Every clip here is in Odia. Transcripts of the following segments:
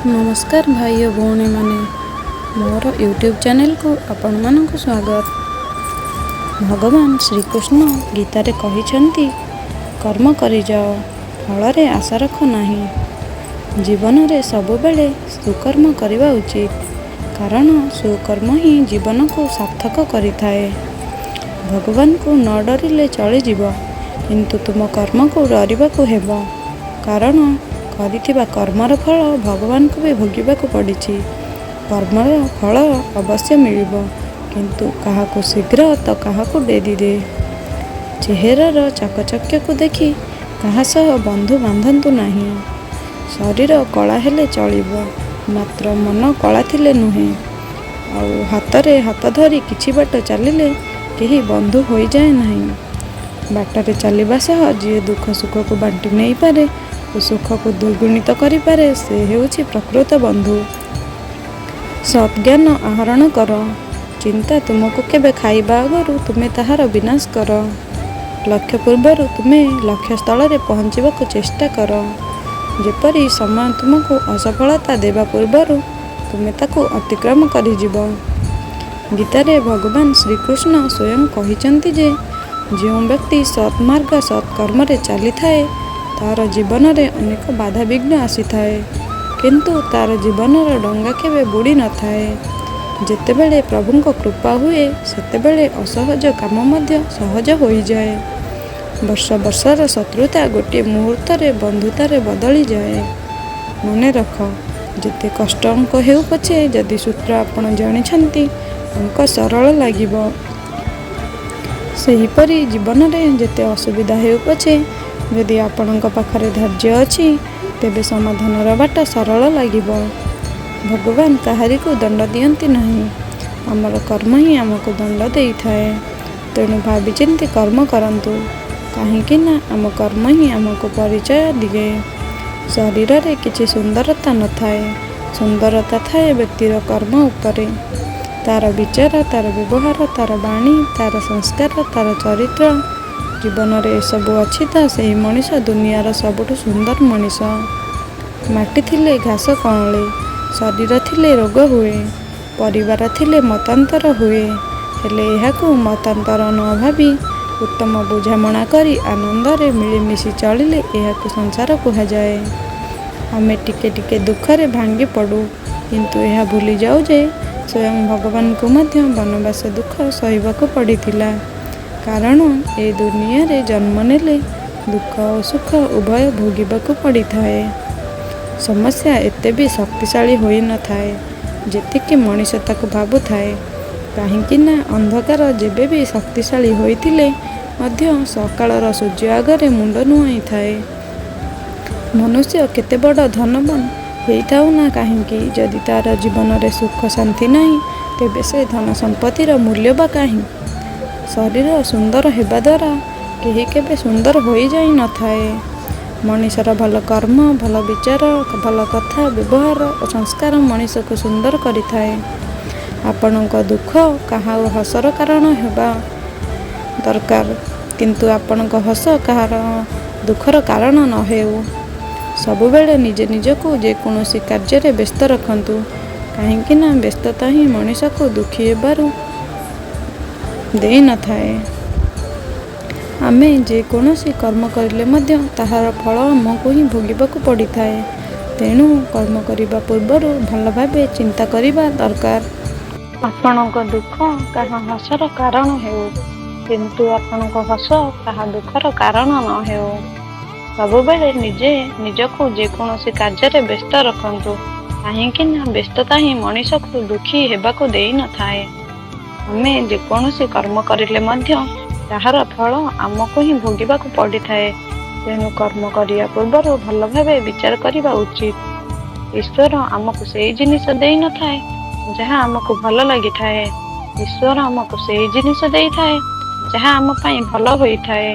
ନମସ୍କାର ଭାଇ ଓ ଭଉଣୀମାନେ, ମୋର ୟୁଟ୍ୟୁବ୍ ଚ୍ୟାନେଲକୁ ଆପଣମାନଙ୍କୁ ସ୍ୱାଗତ। ଭଗବାନ ଶ୍ରୀକୃଷ୍ଣ ଗୀତାରେ କହିଛନ୍ତି, କର୍ମ କରିଯାଅ, ଫଳରେ ଆଶା ରଖ ନାହିଁ। ଜୀବନରେ ସବୁବେଳେ ସୁକର୍ମ କରିବା ଉଚିତ, କାରଣ ସୁକର୍ମ ହିଁ ଜୀବନକୁ ସାର୍ଥକ କରିଥାଏ। ଭଗବାନଙ୍କୁ ନ ଡରିଲେ ଚଳିଯିବ, କିନ୍ତୁ ତୁମ କର୍ମକୁ ଡରିବାକୁ ହେବ, କାରଣ କରିଥିବା କର୍ମର ଫଳ ଭଗବାନଙ୍କୁ ବି ଭୋଗିବାକୁ ପଡ଼ିଛି। କର୍ମର ଫଳ ଅବଶ୍ୟ ମିଳିବ, କିନ୍ତୁ କାହାକୁ ଶୀଘ୍ର ତ କାହାକୁ ଡେରିରେ। ଚେହେରାର ଚାକଚକ୍ୟକୁ ଦେଖି କାହା ସହ ବନ୍ଧୁ ବାନ୍ଧନ୍ତୁ ନାହିଁ। ଶରୀର କଳା ହେଲେ ଚଳିବ, ମାତ୍ର ମନ କଳା ଥିଲେ ନୁହେଁ। ଆଉ ହାତରେ ହାତ ଧରି କିଛି ବାଟ ଚାଲିଲେ କେହି ବନ୍ଧୁ ହୋଇଯାଏ ନାହିଁ। ବାଟରେ ଚାଲିବା ସହ ଯିଏ ଦୁଃଖ ସୁଖକୁ ବାଣ୍ଟି ନେଇପାରେ ଓ ସୁଖକୁ ଦ୍ୱିଗୁଣିତ କରିପାରେ, ସେ ହେଉଛି ପ୍ରକୃତ ବନ୍ଧୁ। ସତ୍ଜ୍ଞାନ ଆହରଣ କର। ଚିନ୍ତା ତୁମକୁ କେବେ ଖାଇବା ଆଗରୁ ତୁମେ ତାହାର ବିନାଶ କର। ଲକ୍ଷ୍ୟ ପୂର୍ବରୁ ତୁମେ ଲକ୍ଷ୍ୟସ୍ଥଳରେ ପହଞ୍ଚିବାକୁ ଚେଷ୍ଟା କର, ଯେପରି ସମୟ ତୁମକୁ ଅସଫଳତା ଦେବା ପୂର୍ବରୁ ତୁମେ ତାକୁ ଅତିକ୍ରମ କରିଯିବ। ଗୀତାରେ ଭଗବାନ ଶ୍ରୀକୃଷ୍ଣ ସ୍ୱୟଂ କହିଛନ୍ତି ଯେ ଯେଉଁ ବ୍ୟକ୍ତି ସତ୍ମାର୍ଗ ସତ୍କର୍ମରେ ଚାଲିଥାଏ, ତା'ର ଜୀବନରେ ଅନେକ ବାଧାବିଘ୍ନ ଆସିଥାଏ, କିନ୍ତୁ ତା'ର ଜୀବନର ଡଙ୍ଗା କେବେ ବୁଡ଼ି ନଥାଏ। ଯେତେବେଳେ ପ୍ରଭୁଙ୍କ କୃପା ହୁଏ, ସେତେବେଳେ ଅସହଜ କାମ ମଧ୍ୟ ସହଜ ହୋଇଯାଏ। ବର୍ଷ ବର୍ଷର ଶତ୍ରୁତା ଗୋଟିଏ ମୁହୂର୍ତ୍ତରେ ବନ୍ଧୁତାରେ ବଦଳିଯାଏ। ମନେ ରଖ, ଯେତେ କଷ୍ଟ ଅଙ୍କ ହେଉ ପଛେ, ଯଦି ସୂତ୍ର ଆପଣ ଜାଣିଛନ୍ତି, ଅଙ୍କ ସରଳ ଲାଗିବ। ସେହିପରି ଜୀବନରେ ଯେତେ ଅସୁବିଧା ହେଉ ପଛେ, ଯଦି ଆପଣଙ୍କ ପାଖରେ ଧୈର୍ଯ୍ୟ ଅଛି, ତେବେ ସମାଧାନର ବାଟ ସରଳ ଲାଗିବ। ଭଗବାନ କାହାରିକୁ ଦଣ୍ଡ ଦିଅନ୍ତି ନାହିଁ, ଆମର କର୍ମ ହିଁ ଆମକୁ ଦଣ୍ଡ ଦେଇଥାଏ। ତେଣୁ ଭାବିଚିନ୍ତି କର୍ମ କରନ୍ତୁ, କାହିଁକି ନା ଆମ କର୍ମ ହିଁ ଆମକୁ ପରିଚୟ ଦିଏ। ଶରୀରରେ କିଛି ସୁନ୍ଦରତା ନଥାଏ, ସୁନ୍ଦରତା ଥାଏ ବ୍ୟକ୍ତିର କର୍ମ ଉପରେ। ତା'ର ବିଚାର, ତା'ର ବ୍ୟବହାର, ତା'ର ବାଣୀ, ତା'ର ସଂସ୍କାର, ତା'ର ଚରିତ୍ର। ଜୀବନରେ ଏସବୁ ଅଛି ତ ସେହି ମଣିଷ ଦୁନିଆର ସବୁଠୁ ସୁନ୍ଦର ମଣିଷ। ମାଟି ଥିଲେ ଘାସ କଅଁଳେ, ଶରୀର ଥିଲେ ରୋଗ ହୁଏ, ପରିବାର ଥିଲେ ମତାନ୍ତର ହୁଏ। ହେଲେ ଏହାକୁ ମତାନ୍ତର ନ ଭାବି ଉତ୍ତମ ବୁଝାମଣା କରି ଆନନ୍ଦରେ ମିଳିମିଶି ଚଳିଲେ ଏହାକୁ ସଂସାର କୁହାଯାଏ। ଆମେ ଟିକେ ଟିକେ ଦୁଃଖରେ ଭାଙ୍ଗି ପଡ଼ୁ, କିନ୍ତୁ ଏହା ଭୁଲିଯାଉ ଯେ ସ୍ୱୟଂ ଭଗବାନଙ୍କୁ ମଧ୍ୟ ବନବାସ ଦୁଃଖ ସହିବାକୁ ପଡ଼ିଥିଲା। କାରଣ ଏ ଦୁନିଆରେ ଜନ୍ମ ନେଲେ ଦୁଃଖ ଓ ସୁଖ ଉଭୟ ଭୋଗିବାକୁ ପଡ଼ିଥାଏ। ସମସ୍ୟା ଏତେ ବି ଶକ୍ତିଶାଳୀ ହୋଇନଥାଏ ଯେତିକି ମଣିଷ ତାକୁ ଭାବୁଥାଏ, କାହିଁକି ନା ଅନ୍ଧକାର ଯେବେ ବି ଶକ୍ତିଶାଳୀ ହୋଇଥିଲେ ମଧ୍ୟ ସକାଳର ସୂର୍ଯ୍ୟ ଆଗରେ ମୁଣ୍ଡ ନୁଆଁଇଥାଏ। ମନୁଷ୍ୟ କେତେ ବଡ଼ ଧନବାନ ହେଇଥାଉ ନା କାହିଁକି, ଯଦି ତା'ର ଜୀବନରେ ସୁଖ ଶାନ୍ତି ନାହିଁ, ତେବେ ସେ ଧନ ସମ୍ପତ୍ତିର ମୂଲ୍ୟ ବା କାହିଁ? ଶରୀର ସୁନ୍ଦର ହେବା ଦ୍ୱାରା କେହି କେବେ ସୁନ୍ଦର ହୋଇଯାଇ ନଥାଏ। ମଣିଷର ଭଲ କର୍ମ, ଭଲ ବିଚାର, ଭଲ କଥା, ବ୍ୟବହାର ଓ ସଂସ୍କାର ମଣିଷକୁ ସୁନ୍ଦର କରିଥାଏ। ଆପଣଙ୍କ ଦୁଃଖ କାହା ହସର କାରଣ ହେବା ଦରକାର, କିନ୍ତୁ ଆପଣଙ୍କ ହସ କାହାର ଦୁଃଖର କାରଣ ନ ହେଉ। ସବୁବେଳେ ନିଜେ ନିଜକୁ ଯେକୌଣସି କାର୍ଯ୍ୟରେ ବ୍ୟସ୍ତ ରଖନ୍ତୁ, କାହିଁକି ନା ବ୍ୟସ୍ତତା ହିଁ ମଣିଷକୁ ଦୁଃଖୀ ହେବାରୁ ଦେଇନଥାଏ। ଆମେ ଯେକୌଣସି କର୍ମ କରିଲେ ମଧ୍ୟ ତାହାର ଫଳ ଆମକୁ ହିଁ ଭୋଗିବାକୁ ପଡ଼ିଥାଏ। ତେଣୁ କର୍ମ କରିବା ପୂର୍ବରୁ ଭଲ ଭାବେ ଚିନ୍ତା କରିବା ଦରକାର। ଆପଣଙ୍କ ଦୁଃଖ କାହା ହସର କାରଣ ହେଉ, କିନ୍ତୁ ଆପଣଙ୍କ ହସ କାହା ଦୁଃଖର କାରଣ ନ ହେଉ। ସବୁବେଳେ ନିଜେ ନିଜକୁ ଯେକୌଣସି କାର୍ଯ୍ୟରେ ବ୍ୟସ୍ତ ରଖନ୍ତୁ, କାହିଁକି ନା ବ୍ୟସ୍ତତା ହିଁ ମଣିଷକୁ ଦୁଃଖୀ ହେବାକୁ ଦେଇନଥାଏ। ଆମେ ଯେକୌଣସି କର୍ମ କରିଲେ ମଧ୍ୟ ତାହାର ଫଳ ଆମକୁ ହିଁ ଭୋଗିବାକୁ ପଡ଼ିଥାଏ। ତେଣୁ କର୍ମ କରିବା ପୂର୍ବରୁ ଭଲ ଭାବେ ବିଚାର କରିବା ଉଚିତ। ଈଶ୍ୱର ଆମକୁ ସେଇ ଜିନିଷ ଦେଇନଥାଏ ଯାହା ଆମକୁ ଭଲ ଲାଗିଥାଏ। ଈଶ୍ୱର ଆମକୁ ସେଇ ଜିନିଷ ଦେଇଥାଏ ଯାହା ଆମ ପାଇଁ ଭଲ ହୋଇଥାଏ।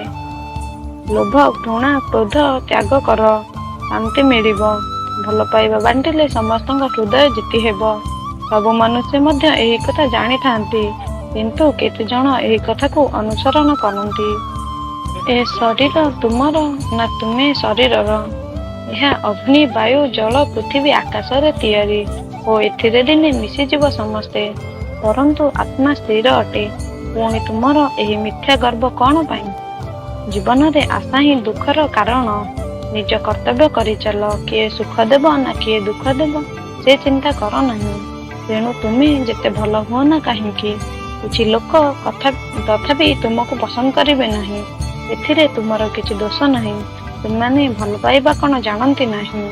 ଲୋଭ, ଘୃଣା, କ୍ରୋଧ ତ୍ୟାଗ କର, ଶାନ୍ତି ମିଳିବ। ଭଲ ପାଇବା ବାଣ୍ଟିଲେ ସମସ୍ତଙ୍କ ହୃଦୟ ଜିତି ହେବ। ସବୁ ମନୁଷ୍ୟ ମଧ୍ୟ ଏହି କଥା ଜାଣିଥାନ୍ତି, କିନ୍ତୁ କେତେଜଣ ଏହି କଥାକୁ ଅନୁସରଣ କରନ୍ତି? ଏ ଶରୀର ତୁମର ନା ତୁମେ ଶରୀରର? ଏହା ଅଗ୍ନି, ବାୟୁ, ଜଳ, ପୃଥିବୀ, ଆକାଶରେ ତିଆରି ଓ ଏଥିରେ ଦିନେ ମିଶିଯିବ ସମସ୍ତେ। ପରନ୍ତୁ ଆତ୍ମା ସ୍ଥିର ଅଟେ। ପୁଣି ତୁମର ଏହି ମିଥ୍ୟା ଗର୍ବ କ'ଣ ପାଇଁ? ଜୀବନରେ ଆଶା ହିଁ ଦୁଃଖର କାରଣ। ନିଜ କର୍ତ୍ତବ୍ୟ କରିଚାଲ। କିଏ ସୁଖ ଦେବ ନା କିଏ ଦୁଃଖ ଦେବ, ସେ ଚିନ୍ତା କର ନାହିଁ। ତେଣୁ ତୁମେ ଯେତେ ଭଲ ହୁଅ ନା କାହିଁକି, କିଛି ଲୋକ କଥା ତଥାପି ତୁମକୁ ପସନ୍ଦ କରିବେ ନାହିଁ। ଏଥିରେ ତୁମର କିଛି ଦୋଷ ନାହିଁ। ସେମାନେ ଭଲ ପାଇବା କ'ଣ ଜାଣନ୍ତି ନାହିଁ।